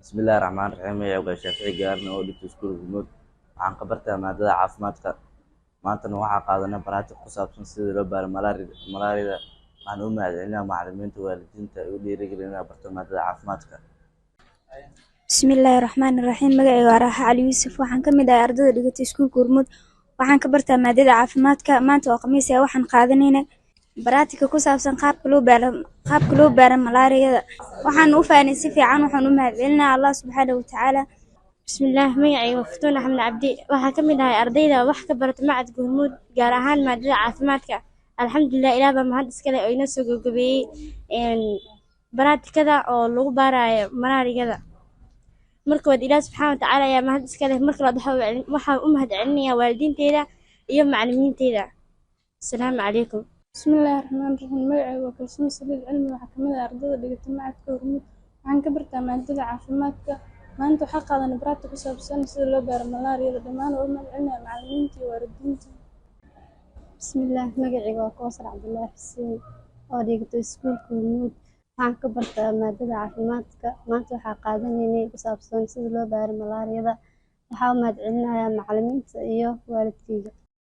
Bismillahi Raxmaani Raxiim. Magacaygu waa Shaafici Gaarne oo dhigta iskuulka Hormuud. Waxaan ka bartaa maadada caafimaadka. Maantana waxaa qaadanay practice ku saabsan sida loo baaro malaariyada. Waxaan u mahadcelinayaa macallimiinta, waalidiinta igu dhiirigeliyay inaan barto maadada caafimaadka. Bismillaahi Raxmaani Raxiim. Magacayga waa Raaxa Cali Yuusuf. Waxaan ka mid ahay ardayda dhigatay iskuulka Hormuud. Waxaan ka bartaa maadada caafimaadka. Maanta oo Khamiis ah, waxaan qaadanaynaa practice ku saabsan qaabka loo baaro malaariyada. Waxaan u fahanay si fiican. Waxaan u mahadcelinayaa Allah Subxaanahu wa Tacaala. Bismillaah, magacayga waa Fatuun Axmed Cabdi. Waxaan ka mid ahay ardayda wax ka barata Machadka Hormuud, gaar ahaan maadada caafimaadka. Alxamdulilah, Ilaah baa mahad iskale oo inoo soo gabagabeeyey baraatikada oo lagu baarayo malaariyada. Marka waad Ilaah Subxaana wa Tacaala ayaa mahad iska leh. Marka labaad, waxaan u mahad celinayaa waalidiinteyda iyo macallimiinteyda. Asalaamu calaykum. Bismillaahi Raxmaani Raxiim. Magacaygu waa Kalsoon Saliid Cilmi. Waxaan ka mid ahay ardayda dhigata Machadka Hormuud. Waxaan ka bartaa maadada caafimaadka. Maanta waxaa qaadanay practice ku saabsan sida loo baaro malaariyada. Dhammaan waan u mahadcelinayaa macallimiinta iyo waalidiinta. Bismillaah, magacayga waa Kowsar Cabdullaahi Xuseen oo dhigata iskuulka Hormuud. Waxaan ka bartaa maadada caafimaadka. Maanta waxaa qaadanaynay ku saabsan sida loo baaro malaariyada. Waxaa u mahadcelinayaa macallimiinta iyo waalidkeyga.